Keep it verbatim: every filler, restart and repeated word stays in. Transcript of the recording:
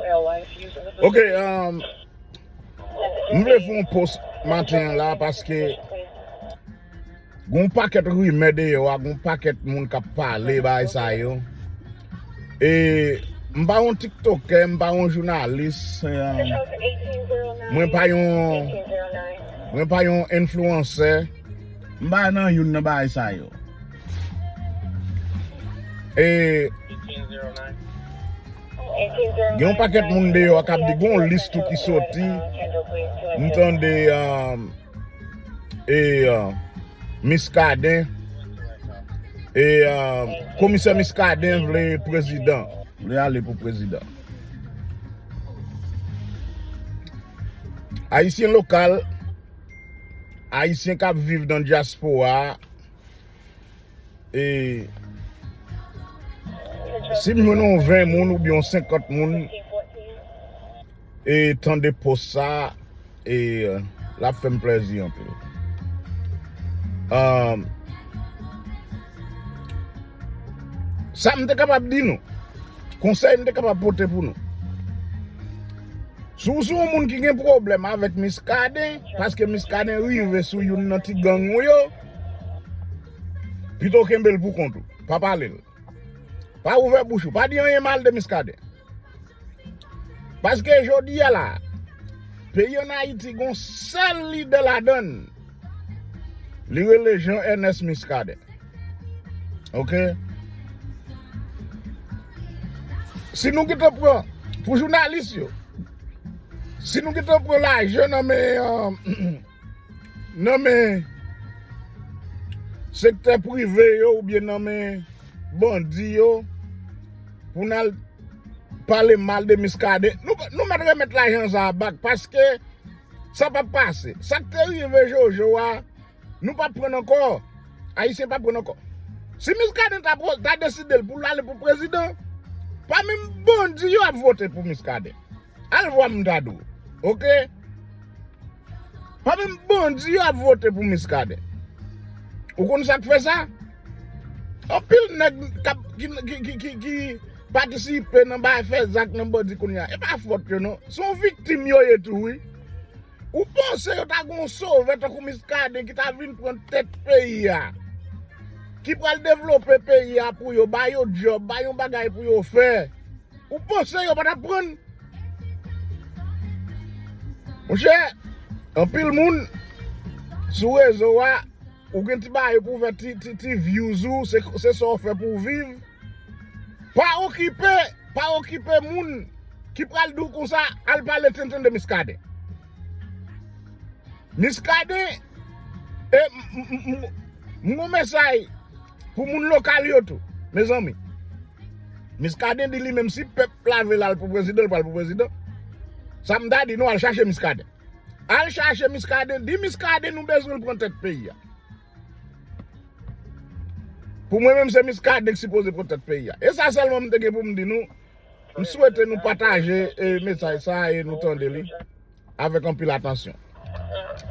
Ok, um, m vle fè yon post maten an la paske gon pakèt rimè deyò a, gon pakèt moun k ap pale bagay sa yo. E m pa yon tiktokè, m pa yon jounalis, um, mwen pa yon, mwen pa yon enfliyansè, m pa nan youn nan bagay sa yo. E gen yon pakèt moun deyò a k ap di gon lis tou ki soti. M tande, um, e, uh, Muscadin, e, uh, komisè Muscadin vle prezidan, vle ale pou prezidan. Ayisyen lokal, Ayisyen k ap viv nan dyaspora a, e si m jwenn yon ven moun oubyen yon senkant moun, e tande post sa, e l ap fè m plèzi anpil. Um, sa m te kapab di nou, konsèy m te kapab pote pou nou. Si w se yon moun ki gen pwoblèm avèk Muscadin, paske Muscadin rive sou youn nan ti gang ou yo, pito kenbe l pou kont ou. Pa pale l. Pa ouvè bouch ou. Pa di anyen mal de Muscadin. Paske jodi a la, peyi ann Ayiti gon sèl lidè ladann. Li rele Jean Ernest Muscadin. Ok? Si nou gentan pran, pou jounalis yo, si nou gentan pran lajan nan men, euh, nan men sektè prive yo oubyen nan men bandi yo, pou n al pale mal de Muscadin, nou, nou mèt remèt lajan sa a bak, paske sa p ap pase. Sa k te rive Jojo a, nou p ap prann ankò. Ayisyen p ap prann ankò. Si Muscadin ta, ta deside l pou l ale pou prezidan, pa menm bandi yo ap vote pou Muscadin. Al vwa m ta di w. Ok? Pa menm bandi yo ap vote pou Muscadin. Ou konn sa k fè sa? Anpil nèg k ap, ki, ki, ki, ki, ki patisipe nan bagay fè zak nan bandi kounye a. E pa fòt yo non. Se yon viktim yo ye tou wi. Ou panse yo ta gen yon sovè tankou Muscadin ki ta vin pran tèt peyi a, ki pral devlope peyi a pou yo, ba yo djòb, ba yo bagay pou yo fè? Ou panse yo pa t ap pran? Monchè, anpil moun sou rezo a, ou gen ti bagay pou w fè, ti, ti, ti views ou, se, se sa w fè pou w viv. Pa okipe, pa okipe moun ki pral di w konsa, al pale tenten de Muscadin. Muscadin, e, m, m, m, m, m gon mesaj pou moun lokal yo tou, mezanmi. Muscadin di li menm si pèp la vle l al pou prezidan, l pral pou prezidan. Sa m ta di nou, al chache Muscadin. Al chache Muscadin, di Muscadin nou bezwen l pran tèt peyi a. Pou mwen menm, se Muscadin k sipoze pran tèt peyi a. E sa sèlman m te gen pou m di nou. M swete nou pataje, e, mesaj sa a e nou tande li avèk anpil atansyon.